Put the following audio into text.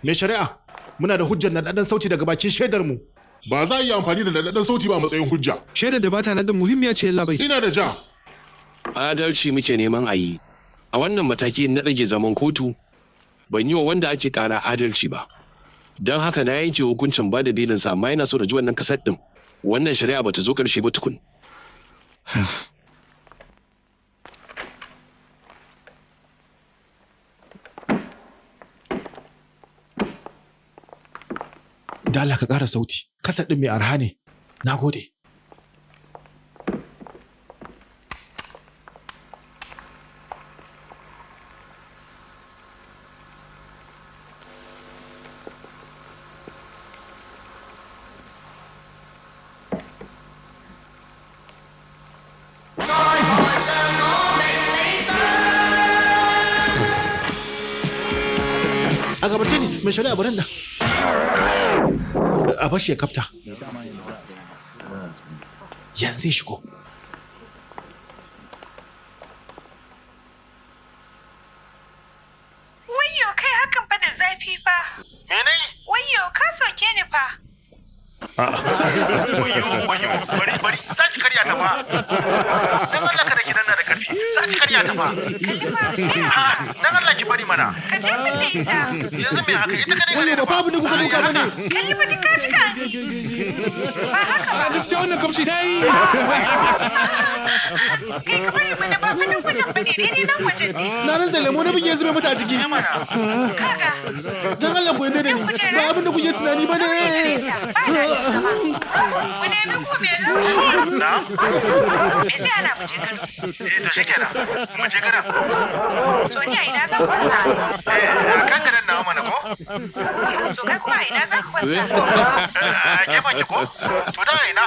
Mai shari'a, muna da hujjar naɗaɗɗen sauti daga bakin shaidar mu. Ba za a yi amfani da naɗaɗɗen sauti ba a matsayin hujja. Shaidar da bata nan muhimmiya ce labai. Ina da ja. Adalci muke neman a yi. A wannan mataki na rage zaman kotu, ban yi wa wanda ake kara adalci ba. Don haka na yanke hukuncin ba da belinsa amma yana so da ji wannan kasar ɗin. Wannan shari'a bata zo ƙarshe ba tukun. Da Allah ka ƙara sauti. Kasar ɗin mai arha ne. Na gode. A gabace ni mai shari'a barin nan. A bashi ya kafta. Yanzu zai shigo. Wayyo kai hakan fa da zafi fa. Mene? Wayyo ka soke ni fa. Wayo, wayo, bari, bari, za ki karya ta fa. Dan Allah kada ki danna da karfi, za ki karya ta fa. Kalli fa. Dan Allah ki bari mana. Ka je min da ita. Yanzu me haka ita kadai Wayo, ba babu ne kuka duka bane. Kalli fa duk ka jika ni. Ba haka ba. Gaskiya wannan kamshi ta yi. Kai ka bari mana ba fa nan wajen bane daidai nan wajen ne. Na rantsa lemo na bige zube mata a jiki. Kaga. Dan Allah ku yarda da ni. Ba abin da kuke tunani bane. Ba na da zama. Mu nemi ku mai laushi. Na? Me zai hana mu je gado? Eh to shikenan. Mu je gadon. To ni a ina zan kwanta? Eh a kan gadon nawa mana ko? To kai kuma a ina za ka kwanta? A gefen ki ko? To da ina?